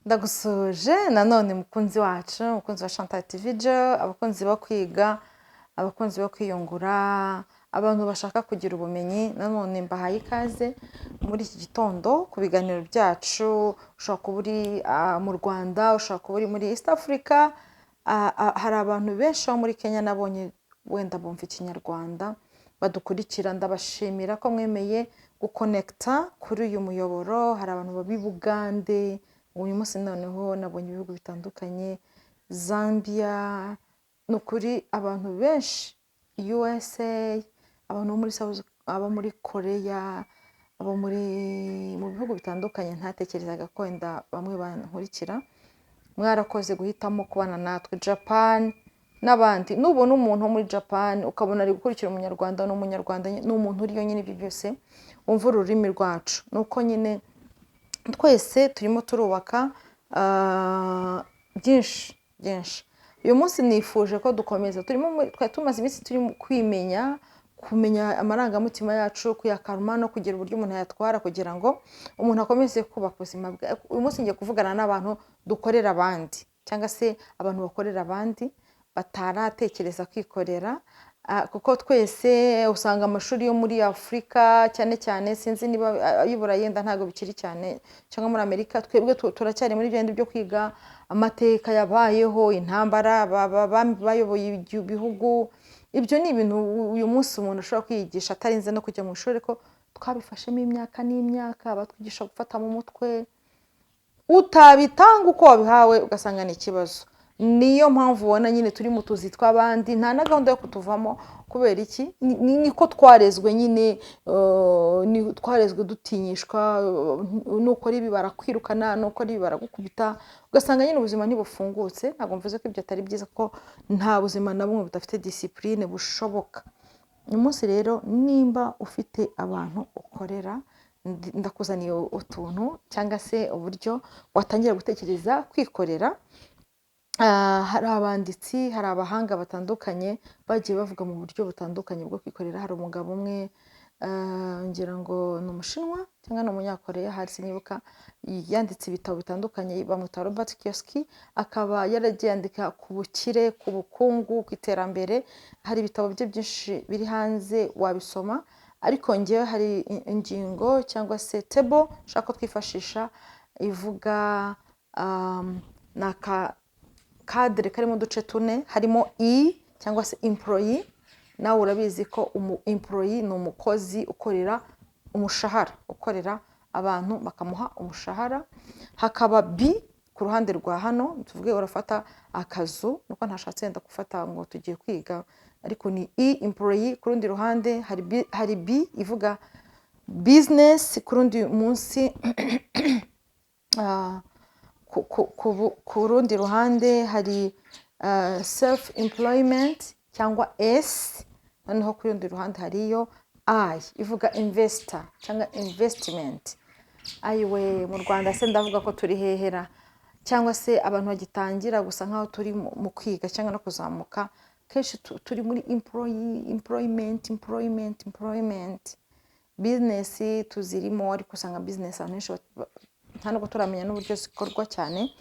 Ndagusuhuje nanone mukunzi wacu, mukunzi wa Chantal TV Jo, abakunzi bo kwiga, abakunzi bo kwiyungura, abantu bashaka kugira ubumenyi. Nanone mbahaye ikaze muri iki gitondo ku biganiro byacu. Ushobora kuba uri mu Rwanda, ushobora kuba uri muri East Africa, hari abantu benshi bo muri Kenya nabonye wenda bumva Ikinyarwanda badukurikira. Ndabashimira ko mwemeye guconnecta kuri uyu muyoboro. Hari abantu baba i Bugande uyu munsi, noneho nabonye ibihugu bitandukanye, Zambia, ni ukuri abantu benshi, USA, abantu bo muri South, abo muri Korea, abo mu bihugu bitandukanye ntatekerezaga ko wenda bamwe bankurikira. Mwarakoze guhitamo kubana natwe. Japan n'abandi. Nubona umuntu wo muri Japan ukabona ari gukurikira Umunyarwanda, ni Umunyarwanda, ni umuntu uriyo nyine. Ibyo byose wumva ururimi rwacu, ni uko nyine twese turimo turubaka byinshi byinshi. Uyu munsi nifuje ko dukomeza. Turimo twari tumaze iminsi turi kwimenya, kumenya amarangamutima yacu, kuyakaruma no kugira uburyo umuntu yatwara kugira ngo umuntu akomeze kubaka ubuzima bwe. Uyu munsi ngiye kuvugana n'abantu dukorera abandi, cyangwa se abantu bakorera abandi bataratekereza kwikorera, kuko twese usanga amashuri yo muri Afurika cyane cyane, sinzi niba ay'i Burayi yenda ntabwo bikiri cyane, cyangwa muri Amerika, twebwe turacyari muri bya bindi byo kwiga amateka yabayeho, intambara, bayoboye ibihugu. Ibyo ni ibintu uyu munsi umuntu ashobora kwiyigisha atarinze no kujya mu ishuri, ariko twabifashemo imyaka n'imyaka batwigisha gufata mu mutwe, utabitanga uko wabihawe ugasanga ni ikibazo. Niyo mpamvu ubona nyine turi mu tuzi tw'abandi, nta na gahunda yo kutuvamo. Kubera iki? Niko twarezwe nyine, twarezwe dutinyishwa, nukora ibi barakwirukana, nukora ibi baragukubita, ugasanga nyine ubuzima ntibufungutse. Ntabwo mvuze ko ibyo atari byiza, kuko nta buzima na bumwe budafite discipline bushoboka. Uyu munsi rero, nimba ufite abantu ukorera, ndakuzaniye utuntu cyangwa se uburyo watangira gutekereza kwikorera. Hari abanditsi, hari abahanga batandukanye bagiye bavuga mu buryo butandukanye bwo kwikorera. Hari umugabo umwe, ngira ngo ni Umushinwa cyangwa ni Umunyakoreya, hari sinibuka, yanditse ibitabo bitandukanye, bamwita Robert Kiyosaki, akaba yaragiye yandika ku bukire, ku bukungu, ku iterambere. Hari ibitabo bye byinshi biri hanze wabisoma, ariko ngewe hari ingingo cyangwa se table nshaka ko twifashisha ivuga, ni aka cadre karimo uduce tune. Harimo E cyangwa se employee. Nawe urabizi ko umu employee ni umukozi ukorera umushahara, ukorera abantu bakamuha umushahara. Hakaba B ku ruhande rwa hano, tuvuge urafata akazu, nuko ntashatse wenda gufata ngo tugiye kwiga, ariko ni E, employee. Ku rundi ruhande hari B ivuga business. Ku rundi munsi, ku rundi ruhande hari self employment cyangwa S. Noneho ku rundi ruhande hariyo I ivuga investor cyangwa investment. Ayiwe, mu Rwanda se ndavuga ko turi hehera, cyangwa se abantu bagitangira gusa nk'aho turi mu kwiga cyangwa no kuzamuka, kenshi turi muri employee, employment, employment, employment. Business tuzirimo, ariko usanga business abantu benshi nta nubwo turamenya n'uburyo zikorwa cyane.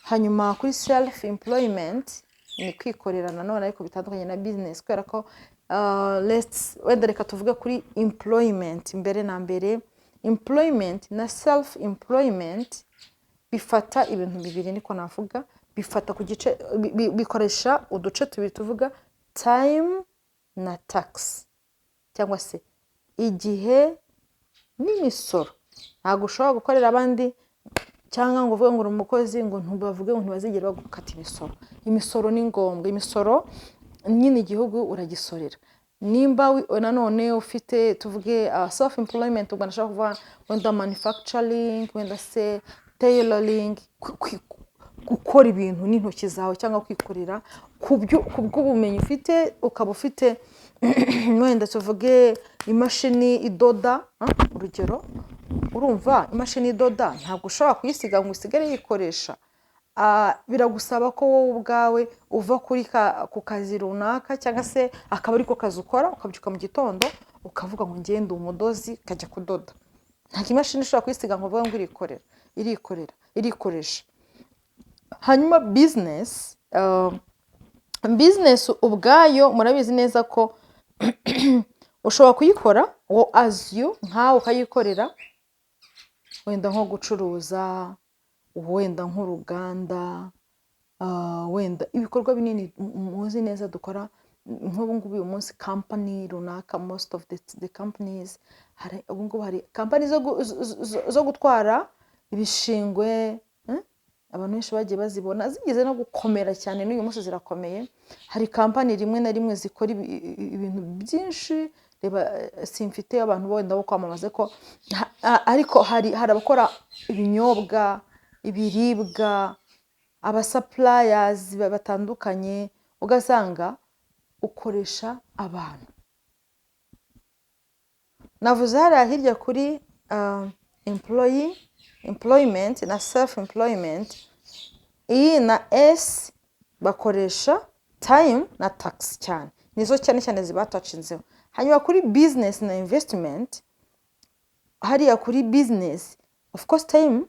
Hanyuma kuri self employment ni kwikorera nanone, ariko bitandukanye na business, kubera ko wenda reka tuvuge kuri employment mbere na mbere. Employment na self employment bifata ibintu bibiri, niko navuga, bifata ku gice bikoresha uduce tubiri tuvuga time na tax, cyangwa se igihe n'imisoro. Ntabwo ushobora gukorera abandi cyangwa ngo uvuge ngo uri umukozi ngo ntubavuge ngo ntibazigere bagukata imisoro. Imisoro ni ngombwa, imisoro nyine igihugu uragisorera. Nimba nanone ufite, tuvuge, self employment, ubwo ndashaka kuvuga wenda manufacturing, wenda se tailoring, gukora ibintu n'intoki zawe cyangwa kwikorera ku bw'ubumenyi ufite, ukaba ufite wenda tuvuge imashini idoda, urugero, urumva imashini idoda ntabwo ushobora kuyisiga ngo usigare yikoresha. Biragusaba ko wowe ubwawe uva ku kazi runaka, cyangwa se akaba ariko kazi ukora, ukabyuka mu gitondo ukavuga ngo ngende umudozi, ukajya kudoda. Ntabwo imashini ishobora kuyisiga ngo uvuge ngo irikorera, irikorera, irikoresha. Hanyuma business, business ubwayo murabizi neza ko ushobora kuyikora wo as you, nkawe ukayikorera, wenda nko gucuruza, wenda nk'uruganda, wenda ibikorwa binini muzi neza dukora nk'ubu ngubu. Uyu munsi company runaka, most of the companies, hari ubu ngubu hari company zo gutwara ibishingwe, eh? Abantu benshi bagiye bazibona, zigeze no gukomera cyane, n'uyu munsi zirakomeye. Hari company rimwe na rimwe zikora ibintu byinshi. Reba, simfite abantu wenda bo kwamamaza ko ariko hari abakora ibinyobwa, ibiribwa, abasuppliers batandukanye, ugasanga ukoresha abantu. Navuze hariya hirya kuri employee, employment na self employment, iyi na S bakoresha time na tax cyane, nizo cyane cyane zibatacinzeho. Hanyuma kuri business na investment, hariya kuri business, of course time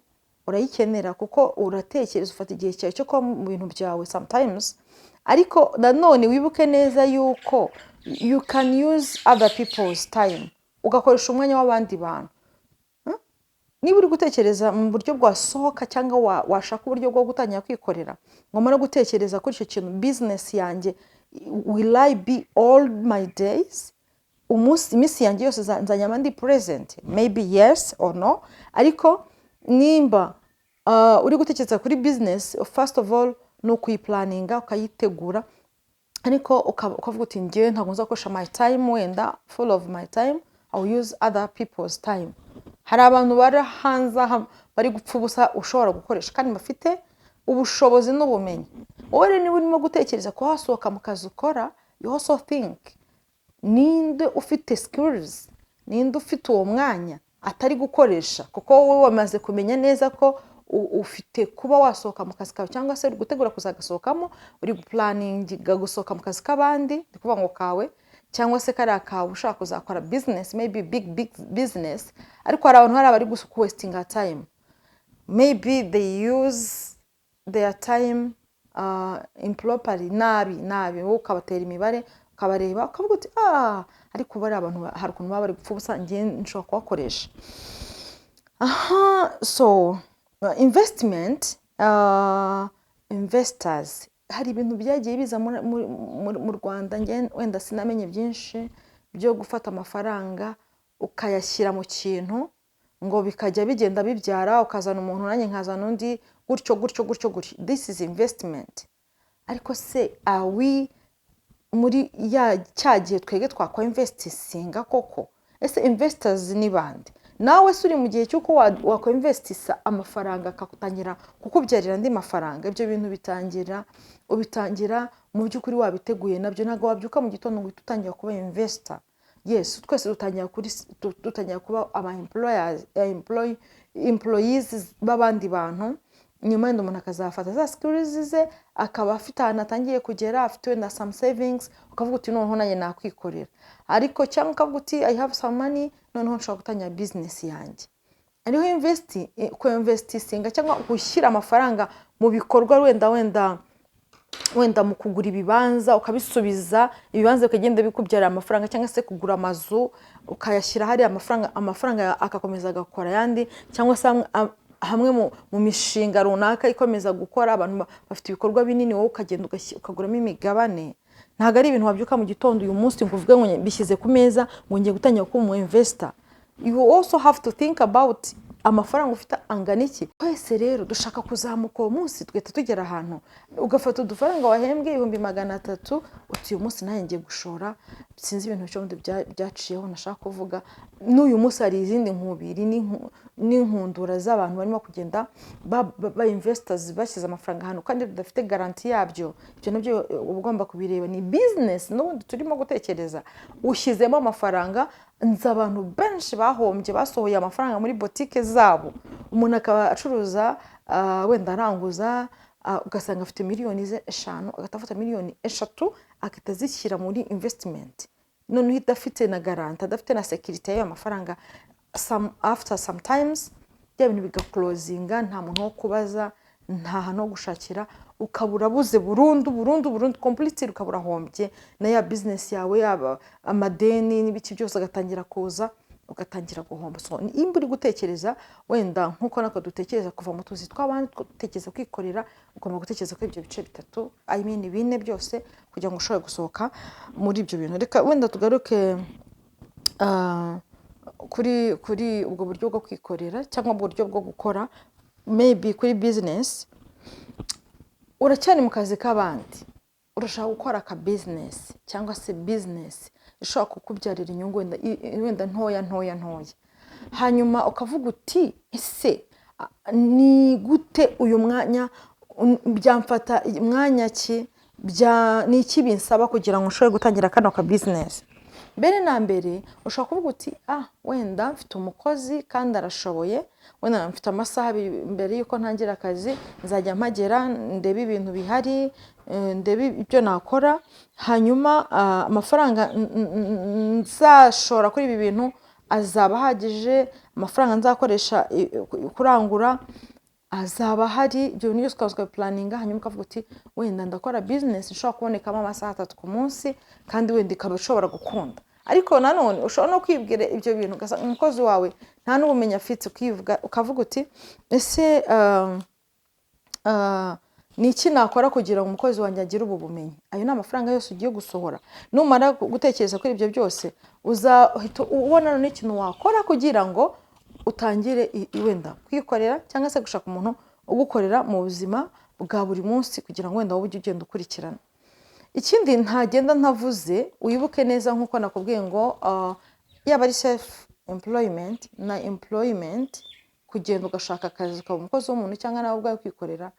urayikenera, kuko uratekereza, ufata igihe cyawe cyo kuba mu bintu byawe sometimes. Ariko nanone wibuke neza yuko you can use other people's time, ugakoresha umwanya w'abandi bantu. Niba uri gutekereza mu buryo bwasohoka cyangwa washaka uburyo bwo gutangira kwikorera, ngomba no gutekereza kuri icyo kintu: business yanjye, will I be all my days, umunsi, iminsi yanjye yose nzanyama ndi present? Maybe yes or no. Ariko nimba uri gutekereza kuri business, first of all ni ukuyiplanninga, ukayitegura, ariko ukavuga uti: "Njyewe ntabwo nzakoresha my time wenda full of my time, I will use other people's time." Hari abantu bari hanze aha bari gupfa ubusa ushobora gukoresha kandi bafite ubushobozi n'ubumenyi. Wowe rero niba urimo gutekereza kuba wasohoka mu kazi ukora, you also think: ninde ufite skills, ninde ufite uwo mwanya atari gukoresha? Kuko wowe wamaze kumenya neza ko ufite kuba wasohoka mu kazi kawe, cyangwa se uri gutegura kuzagasohokamo, uri guplanninga gusohoka mu kazi k'abandi, ndi kuvuga ngo kawe cyangwa se kariya kawe ushaka kuzakora business, maybe big big business. Ariko hari abantu hari abari kuwastinga time. Maybe they use their time improperly, nabi nabi. Wowe ukabatera imibare, ukabareba, ukavuga uti: "Ah, ariko bariya abantu hari ukuntu baba bari gupfa ubusa, njye nshobora kubakoresha aha." So investment, investors, hari ibintu byagiye biza mu Rwanda, njye wenda sinamenye byinshi, byo gufata amafaranga ukayashyira mu kintu ngo bikajya bigenda bibyara, ukazana umuntu, nanjye nkazana undi, gutyo gutyo gutyo gutyo. This is investment. Ariko se are we muri ya cya gihe twebwe twakora investinga koko? Ese investors ni bande? Nawe se uri mu gihe cy'uko wakwinvestisa amafaranga akagutangira kukubyarira andi mafaranga? Ibyo bintu bitangira, ubitangira mu by'ukuri wabiteguye nabyo. Ntabwo wabyuka mu gitondo ngo uhite utangira kuba investor. Yes, twese dutangira kuba aba employers, employees b'abandi bantu. Nyuma wenda umuntu akazafata za skills ze, akaba afite ahantu atangiye kugera, afite wenda some savings, ukavuga uti: "Noneho nanjye nakwikorera." Ariko cyangwa ukavuga uti: "I have some money, noneho nshobora gutangira business yanjye." Ariho invest, kuinvestinga cyangwa gushyira amafaranga mu bikorwa, wenda mu kugura ibibanza, ukabisubiza, ibibanza bikagenda bikubyarira amafaranga, cyangwa se kugura amazu ukayashyira hariya amafaranga, amafaranga agakomeza agakora ayandi, cyangwa se hamwe mu mishinga runaka ikomeza gukora, abantu bafite ibikorwa binini, wowe ukagenda ukaguramo imigabane. Ntabwo ari ibintu wabyuka mu gitondo uyu munsi ngo uvuge ngo mbishyize ku meza, ngo ngiye gutangira kuba umu investor. You also have to think about amafaranga ufite angana iki. Twese rero dushaka kuzamuka uwo munsi tugahita tugera ahantu, ugafata udufaranga wahembwe 300,000, uti: "Uyu munsi nanjye ngiye gushora." Sinzi ibintu byo byaciyeho nashaka kuvuga. N'uyu munsi hari izindi nkubiri n'inkundura z'abantu barimo kugenda ba investors, bashyize amafaranga ahantu kandi tudafite garantie yabyo. Ibyo nabyo uba ugomba kubireba. Ni business n'ubundi turimo gutekereza, ushyizemo amafaranga. Nzi abantu benshi bahombye, basohoye amafaranga muri botike zabo. Umuntu akaba acuruza, wenda aranguza, ugasanga afite miliyoni ze 5, agahita afata miliyoni 3 agahita azishyira muri investment, noneho idafite na garantie, adafite na sécurité y'ayo mafaranga. After sometimes bya bintu bigaclosinga, nta muntu wo kubaza. nta hantu ho gushakira, ukaba urabuze burundu burundu burundu, completely, ukaba urahombye na ya business yawe, yaba amadeni n'ibiki byose agatangira kuza, ugatangira guhomba. So nimba uri gutekereza wenda nk'uko natwe dutekereza kuva mu tuzi tw'abandi, dutekereza kwikorera, ugomba gutekereza ko ibyo bice bitatu, I mean bine byose, kugira ngo ushobore gusohoka muri ibyo bintu. Reka wenda tugaruke kuri ubwo buryo bwo kwikorera cyangwa uburyo bwo gukora maybe kuri business. Uracyari mu kazi k'abandi, urashaka gukora aka business cyangwa se business ishobora kukubyarira inyungu wenda wenda ntoya ntoya ntoya, hanyuma ukavuga uti: "Ese ni gute uyu mwanya byamfata umwanya ki, ni iki binsaba kugira ngo nshobore gutangira kano ka business?" Mbere na mbere ushobora kuvuga uti: "Ah, wenda mfite umukozi kandi arashoboye, wenda mfite amasaha 2 mbere y'uko ntangira akazi, nzajya mpagera ndebe ibintu bihari, ndebe ibyo nakora, hanyuma amafaranga nzashora kuri ibi bintu azaba ahagije, amafaranga nzakoresha kurangura azaba ahari." Ibyo bintu byose ukaza ukabiplanninga, hanyuma ukavuga uti: "Wenda ndakora business ishobora kubonekamo amasaha 3 ku munsi, kandi wenda ikaba ishobora gukunda." Ariko nanone ushobora no kwibwira ibyo bintu, ugasanga umukozi wawe nta n'ubumenyi afite, ukivuga ukavuga uti: "Ese ni iki nakora kugira ngo umukozi wanjye agire ubu bumenyi?" Ayo ni amafaranga yose ugiye gusohora. Numara gutekereza kuri ibyo byose, uzahita ubona n'ikintu wakora kugira ngo utangire wenda kwikorera cyangwa se gushaka umuntu ugukorera mu buzima bwa buri munsi, kugira ngo wenda wowe ujye ugenda ukurikirana. Ikindi ntagenda ntavuze, wibuke neza nk'uko nakubwiye ngo yaba ari self employment na employment, kugenda ugashaka akazi ukaba umukozi w'umuntu cyangwa nawe ubwawe kwikorera,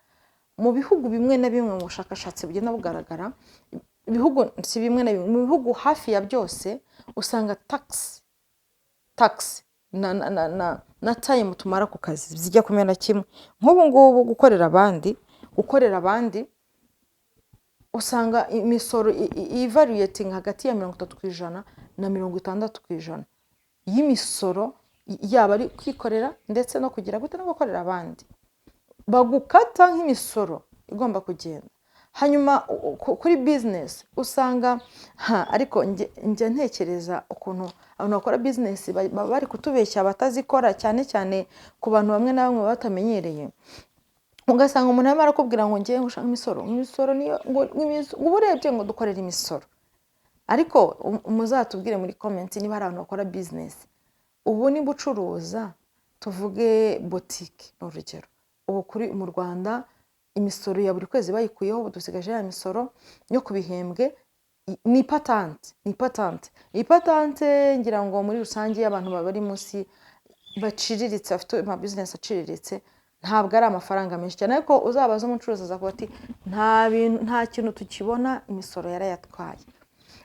mu bihugu bimwe na bimwe, mu bushakashatsi bugenda bugaragara, ibihugu si bimwe na bimwe, mu bihugu hafi ya byose usanga tax na time tumara ku kazi zijya kumera kimwe. Nk'ubu ngubu gukorera abandi usanga imisoro ivaluating hagati ya 30% na 60% y'imisoro, yaba ari kwikorera ndetse no kugira gute no gukorera abandi, bagukata nk'imisoro igomba kugenda. Hanyuma kuri business usanga ha, ariko njya ntekereza ukuntu abantu bakora business baba bari kutubeshya batazikora, cyane cyane ku bantu bamwe na bamwe baba batamenyereye. Ugasanga umuntu arimo arakubwira ngo ngewe ngushaka imisoro niyo ngo uba urebye ngo dukorere imisoro. Ariko muzatubwire muri comment niba hari abantu bakora business. Ubu niba ucuruza, tuvuge botike ni urugero, ubu kuri mu Rwanda imisoro ya buri kwezi bayikuyeho, ubu dusigaje ya misoro yo ku bihembwe. Ni ipatante. Ipatante ngira ngo muri rusange abantu baba bari munsi, baciriritse, bafite ama business aciriritse, ntabwo ari amafaranga menshi cyane. Ariko uzabaza umucuruzi azakuba ati: "Nta bintu, nta kintu tukibona, imisoro yarayatwaye."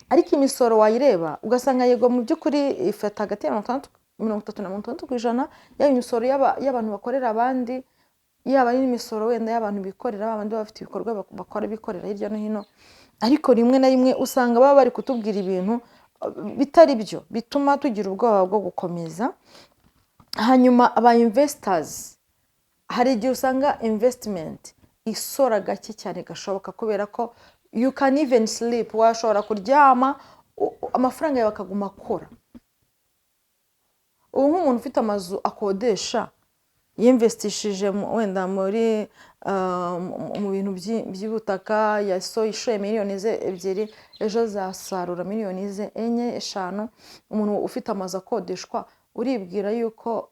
Ariko imisoro wayireba ugasanga yego mu by'ukuri ifata hagati ya 60, 30 na 60%, yaba imisoro y'abantu bakorera abandi, yaba ari n'imisoro wenda y'abantu bikorera, babandi baba bafite ibikorwa bakora bikorera hirya no hino. Ariko rimwe na rimwe usanga baba bari kutubwira ibintu bitari byo, bituma tugira ubwoba bwo gukomeza. Hanyuma aba investors, hari igihe usanga investment isora gake cyane gashoboka, kubera ko you can even sleep, washobora kuryama amafaranga yawe akaguma akora. Ubu nk'umuntu ufite amazu akodesha, yinvestishije wenda muri mu bintu by'ubutaka, yasoye, ishoye miliyoni ze 2, ejo azasarura miliyoni ze 4, 5. Umuntu ufite amazu akodeshwa, uribwira yuko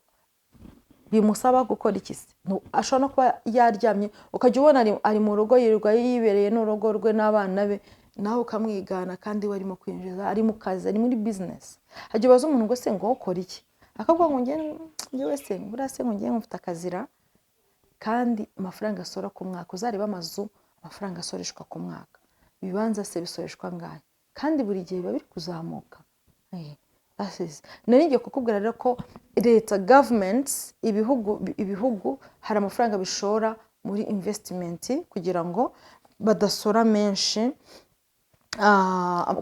bimusaba gukora iki se? Ashobora no kuba yaryamye, ukajya ubona ari mu rugo, yirirwa yibereye n'urugo rwe n'abana be, nawe ukamwigana, kandi we arimo kwinjiza, ari mu kazi, ari muri business. Hajya ubaza umuntu ngo: "Se ngo ukora iki?" Akavuga ngo: "Njyewe se buriya se ngo ngewe mfite akazira." Kandi amafaranga asora ku mwaka, uzareba amazu amafaranga asoreshwa ku mwaka, ibibanza se bisoreshwa angahe? Kandi buri gihe biba biri kuzamuka. Nari ngiye kukubwira rero ko leta, governments, ibihugu hari amafaranga bishora muri investment kugira ngo badasora menshi,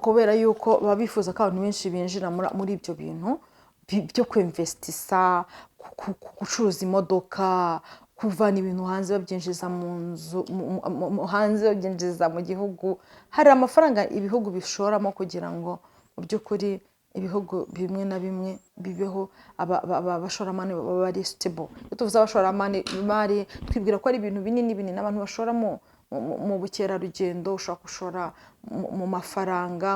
kubera yuko baba bifuza ko abantu benshi binjira muri ibyo bintu byo kwinvestisa, gucuruza imodoka. kuvana ibintu hanze babyinjiza mu nzu, hanze babyinjiza mu gihugu. Hari amafaranga ibihugu bishoramo kugira ngo mu by'ukuri ibihugu bimwe na bimwe bibeho, abashoramari baba ari stable. Iyo tuvuze abashoramari imari, twibwira ko ari ibintu binini binini abantu bashora mu bukerarugendo. Ushobora gushora mu mafaranga,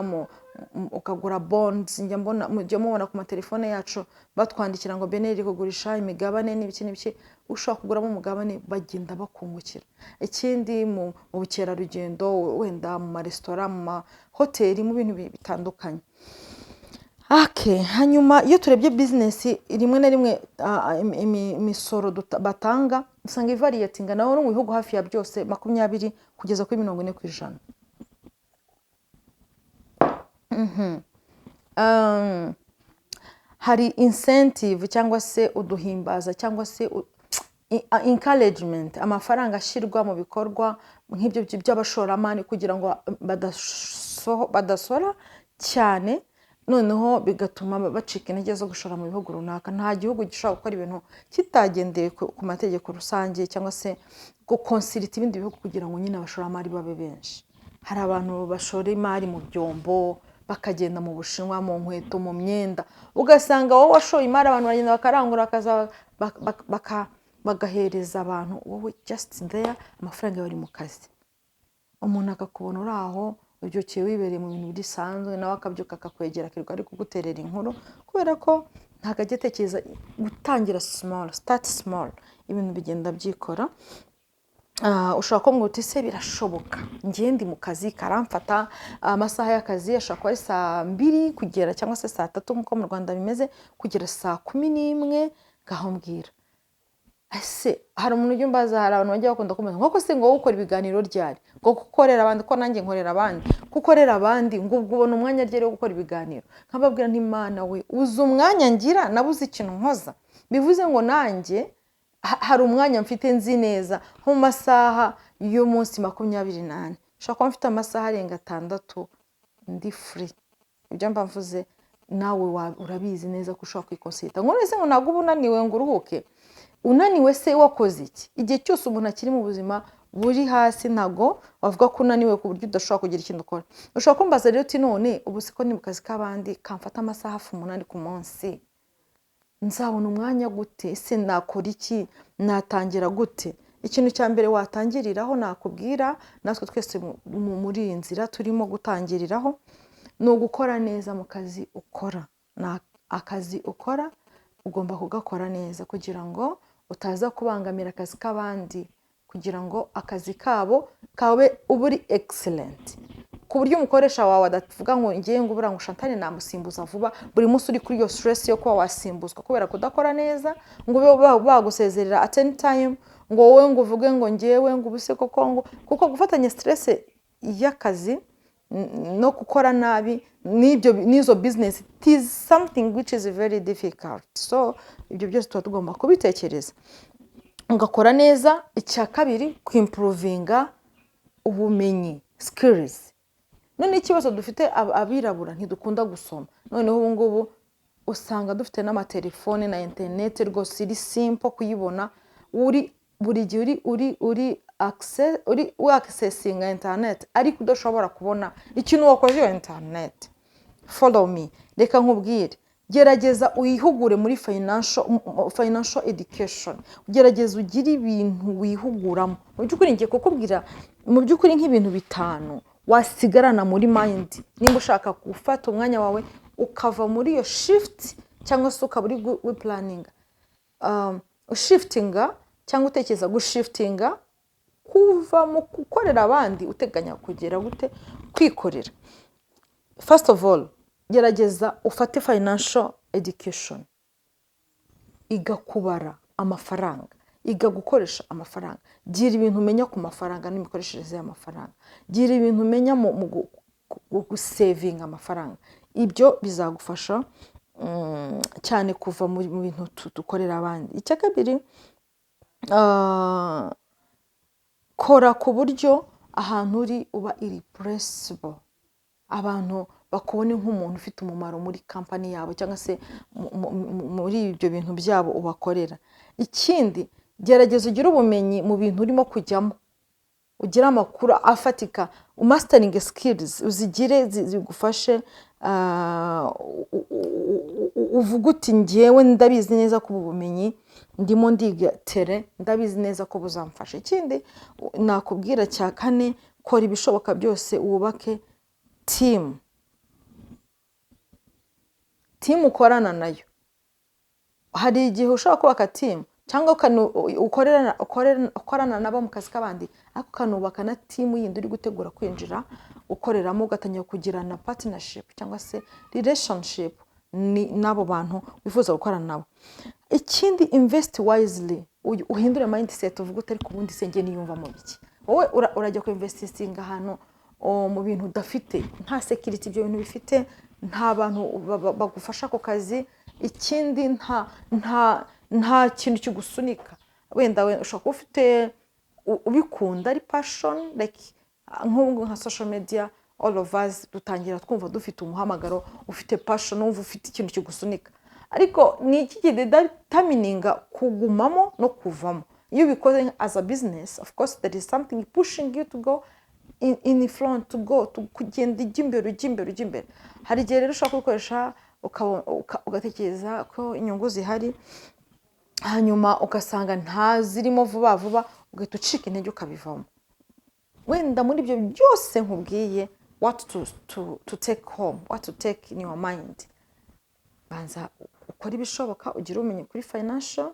ukagura bonds. Njya mbona, mujya mubona ku matelefone yacu batwandikira ngo BNR iri kugurisha imigabane n'ibiki n'ibiki. Ushobora kuguramo umugabane, bagenda bakungukira. Ikindi, mu bukerarugendo, wenda mu maresitora, mu mahoteli, mu bintu bitandukanye. Okay. Hanyuma iyo turebye business, rimwe na rimwe imisoro batanga usanga ivariatinga naho no mu bihugu hafi ya byose, 20 kugeza kuri 40%. Hari incentive cyangwa se uduhimbaza cyangwa se encouragement, amafaranga ashyirwa mu bikorwa nk'ibyo by'abashoramari kugira ngo badasora cyane, noneho bigatuma bacika intege zo gushora mu bihugu runaka. Nta gihugu gishobora gukora ibintu kitagendeye ku mategeko rusange cyangwa se guconsulta ibindi bihugu kugira ngo nyine abashoramari babe benshi. Hari abantu bashora imari mu byombo, bakagenda mu Bushinwa, mu nkweto, mu myenda, ugasanga wowe washoye imari, abantu bagenda bakarangura, bagahereza abantu, wowe just there, amafaranga yawe ari mu kazi. Umuntu akakubona uri aho ubyukiye, wibereye mu bintu bisanzwe, nawe akabyuka akakwegera, akirirwa ari kuguterera inkuru, kubera ko ntabwo ajya atekereza gutangira small, start small, ibintu bigenda byikora. Ushobora kumbwira uti: "Se birashoboka? Njye ndi mu kazi karamfata amasaha y'akazi ashobora kuba ari saa 2 kugera, cyangwa se saa 3 nk'uko mu Rwanda bimeze, kugera saa 11. Ngaho mbwira." Ese hari umuntu ujya umbaza, hari abantu bajya bakunda kumbaza ngo: "Se ngo wowe ukora ibiganiro ryari, ngo gukorera abandi, ko nanjye nkorera abandi, ko ukorera abandi, ngo ubwo ubona umwanya ryari wo gukora ibiganiro?" Nkababwira nti: "Imana we, uzi umwanya ngira? Nabuze ikintu nkoza." Bivuze ngo nanjye hari umwanya mfite, nzi neza nko mu masaha y'umunsi 24 nshobora kuba mfite amasaha arenga 6 ndi free. Ibyo mba mvuze nawe urabizi neza ko ushobora kwiconsulta. Ngo none se ngo ntabwo uba unaniwe ngo uruhuke? Unaniwe se wakoze iki? Igihe cyose umuntu akiri mu buzima buri hasi, ntabwo wavuga ko unaniwe ku buryo udashobora kugira ikintu ukora. Ushobora kumbaza rero uti: "None ubu siko ni mu kazi k'abandi kamfata amasaha hafi 8 ku munsi, nzabona umwanya gute? Ese nakora iki? Natangira gute?" Ikintu cya mbere watangiriraho nakubwira, natwe twese muri iyi nzira turimo gutangiriraho, ni ugukora neza mu kazi ukora. Ni akazi ukora, ugomba kugakora neza kugira ngo utaza kubangamira akazi k'abandi, kugira ngo akazi kabo kabe uba uri excellent, ku buryo umukoresha wawe adavuga ngo ngiye ngo ubura ngo Chantal namusimbuza vuba. Buri munsi uri kuri iyo stress yo kuba wasimbuzwa kubera kudakora neza, ngo ube bagusezerera at any time, ngo wowe ngo uvuge ngo ngewe ngo ubuse koko ngo kuko gufatanya stress y'akazi no gukora nabi n'ibyo n'izo business, it is something which is very difficult. So ibyo byose tuba tugomba kubitekereza, ugakora neza. Icya kabiri, kwimprovinga ubumenyi, skills. None ikibazo dufite, abirabura ntidukunda gusoma. Noneho ubu ngubu usanga dufite n'amatelefone na interineti rwose iri simple kuyibona, uri buri gihe uri waccessinga interineti, ariko udashobora kubona ikintu wakoze iyo interineti. Follow me, reka nkubwire: gerageza wihugure muri financial education, gerageza ugire ibintu wihuguramo. Mu by'ukuri ngiye kukubwira mu by'ukuri nk'ibintu bitanu wasigarana muri mind nimba ushaka gufata umwanya wawe ukava muri iyo shift, cyangwa se ukaba uri wiplanninga, ushiftinga cyangwa utekereza gushiftinga kuva mu gukorera abandi, uteganya kugera gute kwikorera. First of all, gerageza ufate financial education, iga kubara amafaranga, iga gukoresha amafaranga, gira ibintu umenya ku mafaranga n'imikoreshereze y'amafaranga, gira ibintu umenya mu gusavinga amafaranga. Ibyo bizagufasha cyane kuva mu bintu dukorera abandi. Icya kabiri, kora ku buryo ahantu uri uba irreplaceable, abantu bakubone nk'umuntu ufite umumaro muri company yabo cyangwa se muri ibyo bintu byabo ubakorera. Ikindi Gerageza ugire ubumenyi mu bintu urimo kujyamo, ugire amakuru afatika, umasteringe skills, uzigire zigufashe, uvuge uti: "Ngewe ndabizi neza ko ubu bumenyi ndimo ndiga tere, ndabizi neza ko buzamfasha." Ikindi nakubwira cya kane, kora ibishoboka byose wubake team, team ukorana nayo. Hari igihe ushobora kubaka team cyangwa ukorana nabo mu kazi k'abandi, ariko ukanubaka na team yindi uri gutegura kwinjira ukoreramo, ugatangira kugirana partnership cyangwa se relationship n'abo bantu wifuza gukorana nabo. Ikindi, invest wisely. Uhindure mindset, uvuge uti: "Ariko ubundi se njye niyumvamo biki?" Wowe urajya ku investinga ahantu mu bintu udafite, nta security ibyo bintu bifite, nta bantu bagufasha ako kazi. Ikindi, nta kintu kigusunika. Wenda ushobora kuba ufite ubikunda, ari passion, like nk'ubu nka social media, all of us dutangira twumva dufite umuhamagaro, ufite passion, wumva ufite ikintu kigusunika. Ariko ni iki kidetermininga kugumamo no kuvamo? Iyo ubikoze as a business, of course there is something pushing you to go in front, to go to kugenda ujya imbere, ujya imbere, ujya imbere. Hari igihe rero ushobora kubikoresha ugatekereza ko inyungu zihari, hanyuma ugasanga ntazirimo vuba vuba, ugahita ucika intege, ukabivamo. Wenda muri ibyo byose nkubwiye, what to take home, what to take in your mind: banza ukore ibishoboka ugire ubumenyi kuri financial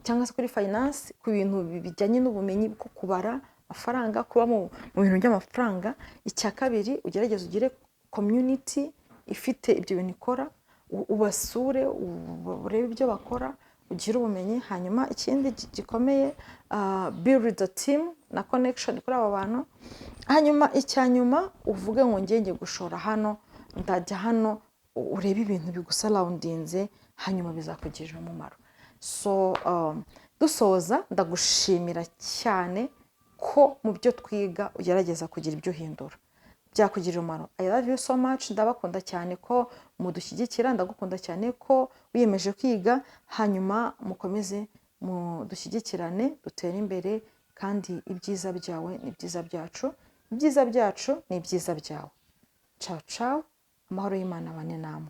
cyangwa se kuri finance, ku bintu bijyanye n'ubumenyi bwo kubara amafaranga, kuba mu bintu by'amafaranga. Icya kabiri, ugerageze ugire community ifite ibyo bintu ikora, ubasure, urebe ibyo bakora, ugire ubumenyi. Hanyuma ikindi gikomeye, build a team na connection kuri abo bantu. Hanyuma icya nyuma, uvuge ngo ngiye gushora hano, ndajya hano, urebe ibintu bigusurroundinze, hanyuma bizakugirira umumaro. So dusoza, ndagushimira cyane ko mu byo twiga ugerageza kugira ibyo uhindura byakugirira umumaro. I love you so much. Ndabakunda cyane ko mudushyigikira, ndagukunda cyane ko wiyemeje kwiga. Hanyuma mukomeze mudushyigikirane, dutere imbere, kandi ibyiza byawe ni ibyiza byacu, ibyiza byacu ni ibyiza byawe. Ciao ciao, amahoro y'Imana abane namwe.